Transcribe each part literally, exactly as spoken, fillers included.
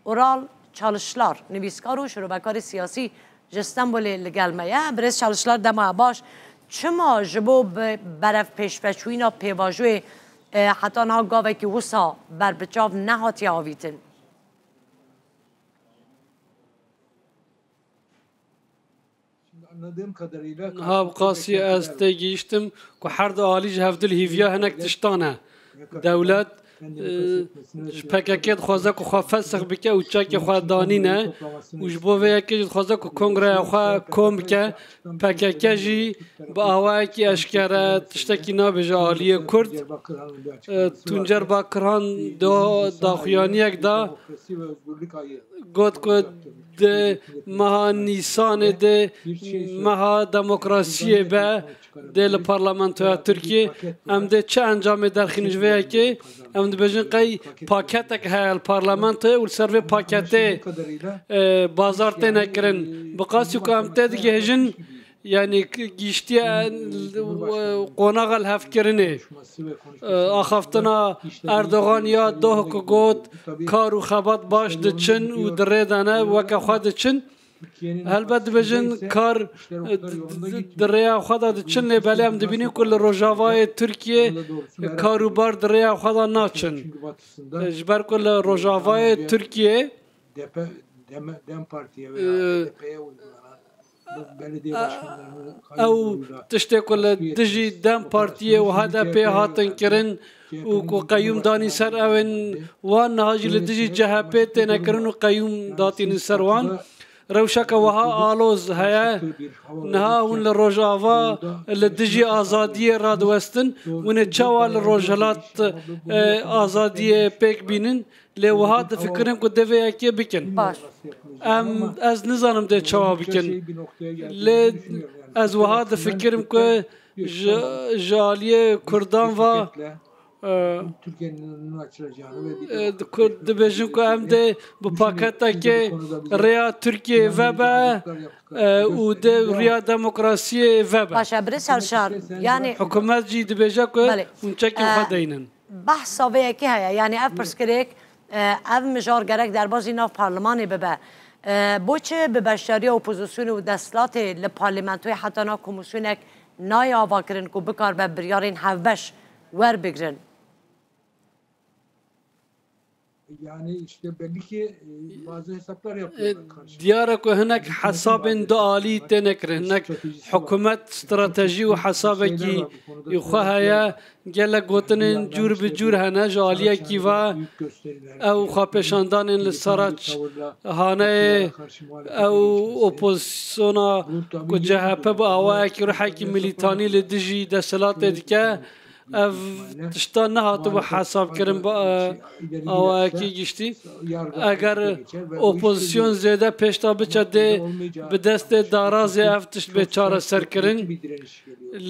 Ural Çalışlar, nivîskar û şirovekarê siyasî ji Stenbolê li gel me ye. Birêz Çalışlar, dema baş. Çima ji bo bi berev pêşveçûyîna pêvajoyê, e, heta niha gavekî wisa berbiçav nehatiye avîtin? Niha bi qasî ez tê gihîştim ku her du alî ji hevdil hîviya hinek tiştan e. Dewlet, e, ji P K K dixwaze ku xwe fesix bike û çekê xwe danîne û ji bo vê yekê jî dixwaze ku kongreya xwe kom bike. P K K jî bi awayekî eşkere tiştekî nabêje aliyê Kurd. E, Tuncer Bakirhan di daxuyaniyek de got ku di meha Nîsanê de meha demokrasiyê be dê li parlamentoya Tirkiyê. Em dê çi encamê derxînin ji vê yekê? Em dibêjin qey paketek heye li parlamentoyê û li ser vê paketê, e, bazar têne kirin. Bi qasî ku em tê digihêjin, yanî k-, gihiştiye, e, qonaxa lihevkirinê. E, axaftina Erdogan ya doh ku got, kar û xebat baş diçin û di rê de ne, weke xwe diçin. Helbet dibêjin kar, e, di, di, di, di rêya xwe de diçin, lê belê em dibînin ku li rojavayê Tirkiyê kar û bar di rêya xwe de naçin. E, ji ber ku li rojavayê Tirkiyê, DP, DEM, DEM Partiye veya e, HDP'ye uygulanan bu belediye başkanlarını ew tiştê ku li dijî DEM Partiyê û HDP'ê hatin kirin û ku qeyûm danî ser ew ên, wan niha jî li dijî CHP'ê têne kirin û qeyûm datînin ser wan. Rewşeke wiha aloz heye. Niha hûn li Rojava li dijî azadiyê radiwestin. Hûn ê çawa li Rojhilat, e, azadiyê pêk bînin? Lê wiha difikirin ku dê vê yekê bikin. Baş. Em, ez nizanim dê çawa bikin. Lê ez wiha difikirim ku ji, ji aliyê Kurdan ve, e, e, di-, ku dibêjin ku em dê bi paketekê rêya Tirkiyeyê vebe, e, û dê rêya demokrasiyê vebe. Baş e, Birêz Çalışlar, yanî hikûmet jî dibêje ku hûn çekên xwe deynin. Behsa vê yekê heye. Yanî ev pirsgirêk, e, ev mijar gerek derbazî nav parlimanê bibe. E, bo çi bi beşdariya opozisyonê û desthilatê li parlamentoyê heta niha komîsyonek nayê avakirin ku bikaribe biryarên hevbeş werbigrin? Yani işte belli ki, e, bazı hesaplar yapıyorlar karşı. Diyar e ku hinek hesabên dualî têne kirin, hinek hikûmet stratejî û hesabekî xwe heye. Gelek gotinên cûr bi cûr hene ji aliyekî ve. Ew xwepêşandanên li Saraçhaneyê, ew opozisyona ku CHP bi awayekî ruhekî milîtanî li dijî desthilatê dike, ev tişta nehatibû hesabkirin bi, e, awayekî giştî. Eger opozisyon zêde pêş de biçe dê bi destê darazê ev tişt bê çareserkirin.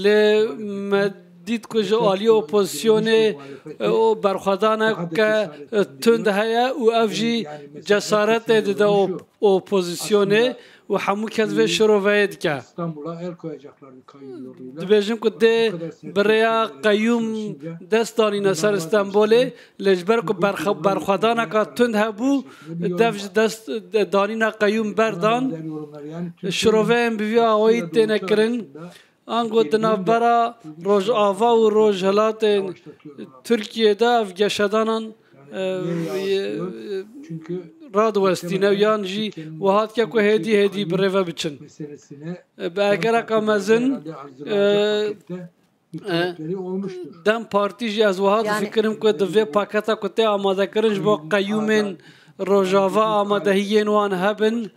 Lê me dît ku ji aliyê opozisyonê, e, o berxwedaneke, e, tund heye û ev jî cesaretê dide op-, opozisyonê û hemû kes vê şiroveyê dike. Dibêjin ku dê bi rêya qeyûm dest danîne ser Stenbolê, lê ji ber ku berxe-, berxwedaneka tund hebû, dev ji dest danîna qeyûm berdan. Şiroveyên bi vî awayî têne kirin. Ango di navbera Rojava û Rojhilatên Tirkiyê de ev geşedanan, e, e, radiwestîne û yan jî wiha dike ku hêdî hêdî bi rê ve biçin. E, bi egereka mezin, e, e, DEM Partî jî ez wiha difikirim ku di vê paketa ku tê amadekirin ji bo qeyûmên Rojava amadehiyên wan hebin.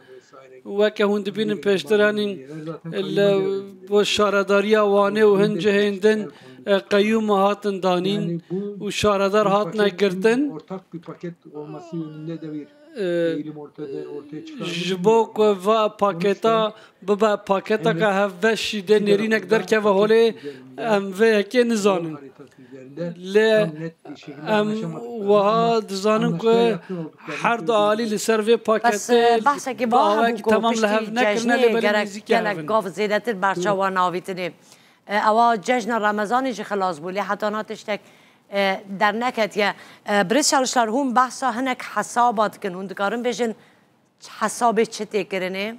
Weke hûn dibînin pêştir, yanî li bo şaredariya Wanê û hin cihên din, e, qeyûm hatin danîn û şaredar hatine girtin. E, ji bo ku va paketa bibe paketeke hevbeş jî dê nêrînek derkeve holê, em vê yekê nizanin. Lê em wiha dizanin ku her du alî li ser vê paketê, e, bi awayekî temam li hev nekirine, lê belê nêzîkî hev in. Gav zêdetir berçav wan avîtinê. E, ewa cejna Remezanê jî xilas bû, lê heta niha tiştek e, derneketiye. E, Birêz Çalişlar, hûn behsa hinek hesaba dikin. Hûn dikarin bêjin hesabê çi tê kirinê?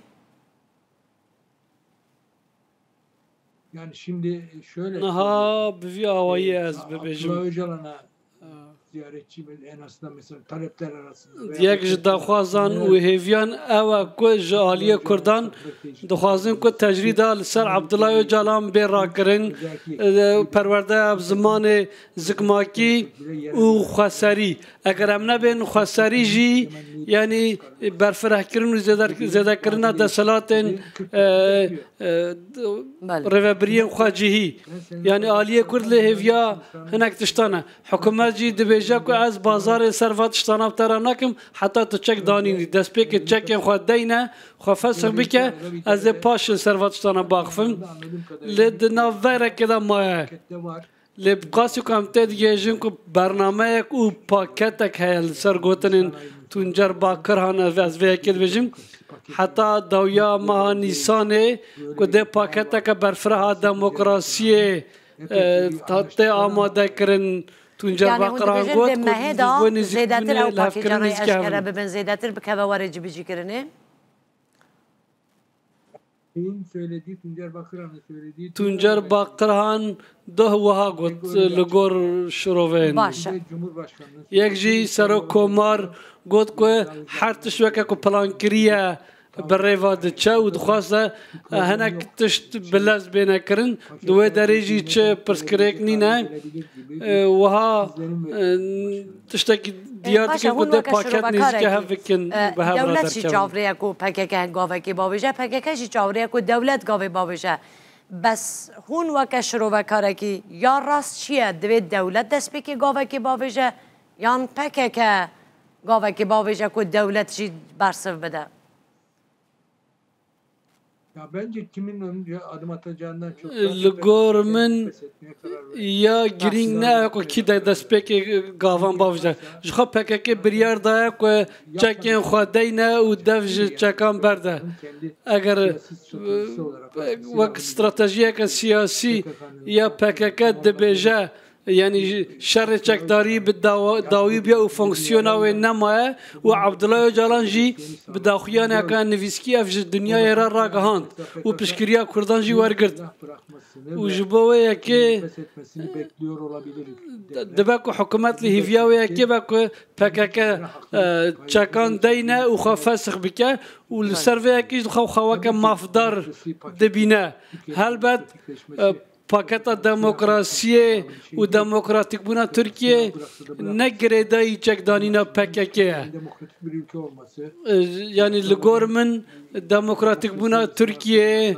Yani şimdi şöyle Niha söyleyeyim. Bi vî awayî E, ez Abdullah bibêjim. Öcalan'a ziyaretçi mi, en azından mesela talepler arasında veya Yek ji daxwazan û hêviyan ew e ku ji aliyê Kurdan dixwazin ku tecrîda li ser Abdullah Öcalan bê rakirin, e, perwerdeya bi zimanê zikmakî û xweserî. Eger em nebên xweserî jî, yanî berfirehkirin û zêder-, zêdekirina desthilatên, e, e, Belê. rêvebiriyên xwecihî. Yanî aliyê Kurd lê hêviya hinek tiştan e. Hikûmet jî dibêje ku ez bazarê ser va tiştana bi te re nakim, heta tu çek danînî. Destpêkê çekên xwe deyne, xwe fesix bike, ez ê paş li ser va tiştana biaxifim. Lê di nav verekê de maye. Lê bi qasî ku em tê digihêjin ku bernameyek û paketek heye li ser gotinên Tuncer Bakirhan, ez vê yekê dibêjim, heta dawiya meha Nîsanê ku dê paketeke berfireh a demokrasiyê, e, ta-, tê amade kirin. Tuncer Yani hûn Bakirhan dibêjin got dê ku mehê de ji bo nêzîkbûnê zêdetir ew li hevkirin pakêcanê nêzîkî eşkere hevin. bibin, zêdetir bikeve warê cibicîkirinê? Şeyin söylediği, Tuncer Bakırhan'ın söylediği Tuncer Bakirhan doh wiha got li gor şirovên. Baş e. Cumhurbaşkanı Yek jî Serok Komar got ku her tişt weke ku plan kiriye bi rê ve diçe û dixwaze hinek tişt bi lez bêne kirin. Di wê derê jî çi pirsgirêk nîne. E, wiha, e, tiştekî diyar dike ku dê paket nêzîke hev bikin, e, bi hev re derkevin. Dewlet jî çavrêye ku P K K gavekê bavêje, P K K jî çavrêye ku dewlet gavê bavêje. Bes hûn weke şirovekarekî ya rast çi ye? Divê dewlet destpêkê gavekê bavêje yan P K K gavekê bavêje ku dewlet jî bersiv bide? Ya bence kimin önce adım atacağından çok Li gor min ya girîng ne ku kî de destpêkê gavan bavêje. Ji xwe P K K biryar daye ku çekên xwe deyne û dev ji çekan berde. Eger, e, wek stratejiyeke siyasî ya P K K dibêje, Yanî ji şerê çekdarî bi dawa-, dawî bûye û fonksiyona wê nemaye û Abdullah Öcalan jî bi daxuyaneke nivîskî ev ji dinyayê re ragihand û piştgiriya Kurdan jî wergirt. Û ji bo wê yekê dibe ku hikûmet li hîviya wê yekê be ku P K K, e, çekan deyne û xwe fesix bike û li ser vê yekê jî xwe, xwe weke mafdar dibîne. Helbet, e, Paketa demokrasiyê û demokratîkbûna Tirkiyê ne girêdayî çekdanîna P K K ye. E, yanî li gor min demokratîkbûna Tirkiyê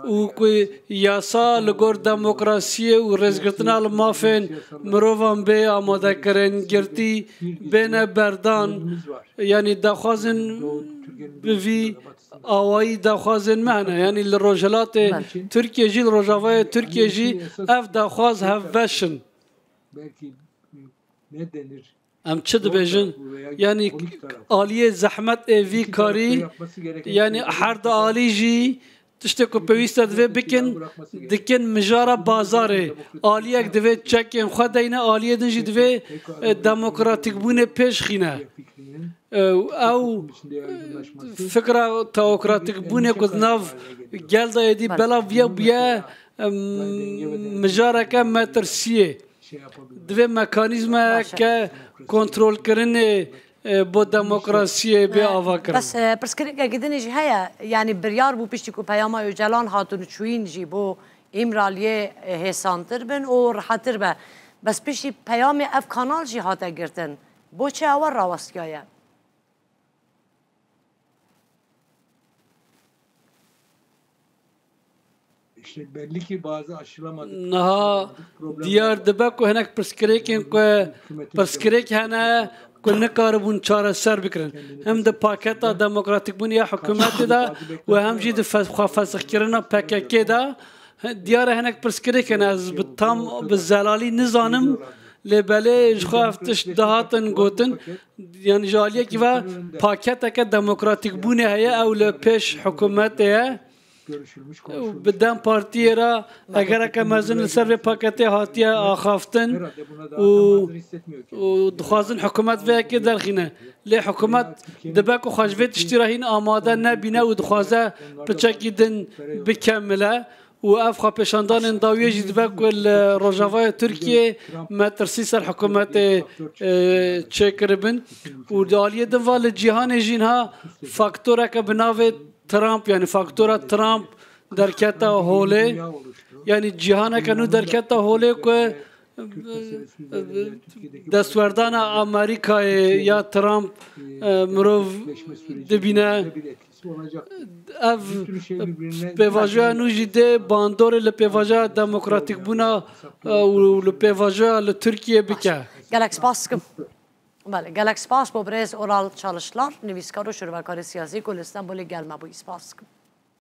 û ku yasa li gor demokrasiyê û rêzgirtina li mafên mirovan bê amadekirin, girtî bêne berdan, yanî daxwazin bi vî awayî daxwazên me hene. Yanî li Rojhilatê Tirkiye jî, li Rojavayê Tirkiye jî ev daxwaz hevbeş in. Em çi dibêjin? Yanî aliyê zehmet ê vî karî, yanî her du alî jî tiştê ku pêwîst e divê bikin, dikin mijara bazarê. Aliyek divê çekên xwe deyne, aliyê din jî divê, e, demokratîkbûnê pêş xîne. E, ew, e, fikra teokratîkbûnê ku di nav gel de êdî belav bûye, bûye, e, mijareke metirsiyê. Divê mekanîzmayeke kontrolkirinê, e, bo demokrasiyê bê avakirin. Bes, e, pirsgirêkekî din jî heye, yanî biryar bû piştî ku peyama Ocalan hatin çûyîn jî bo Îmraliyê, e, hêsantir bin û rihetir be. Bes piştî peyamê ev kanal jî hate girtin. Bo çi ewe rawestiyaye? İşte belli ki bazı aşılamadık, Niha aşılamadık problemler diyar var. Dibe ku hinek pirsgirêkên ku pirsgirêk hene ku nikaribûn çareser bikirin. Hem di paketa demokratîkbûnê ya hikûmetê de û hem jî di fe-, xwefesixkirina P K K de He, diyar e hinek pirsgirêk hene, ez bi tam, bi zelalî nizanim, lê belê ji xwe ev tişt dihatin gotin, yanî ji aliyekî ve paketeke demokratîkbûnê heye, ew li pêş hikûmetê ye. Û bi DEM Partiyê re egereke mezin li ser vê paketê hatiye axaftin û, û dixwazin hikûmet vê yekê derxîne. Lê hikûmet dibe ku xwe ji vê tiştî re hîn amade nebîne û dixwaze piçekî din bikemile û ev xwepêşandanên dawiyê jî dibe ku li Rojavayê Tirkiyê metirsî ser hikûmetê, e, çêkiribin û di aliyê din ve li cîhanê jî niha faktoreke bi navê Trump, yani faktora Trump derketa holê. Yani cîhaneke nû derketa holê ku, e, destwerdana Amerîkayê ya Trump, e, mirov dibîne. Ev pêvajoya nû jî dê bandorê li pêvajoya demokratîkbûna, e, û li pêvajoya li Tirkiyê bike. Gelek spas dikim. Belê, gelek spas bo birêz Oral Çalışlar, nivîskar û şirvekarê siyasî ku li Stenbolê gel me bûyî. Spas dikim.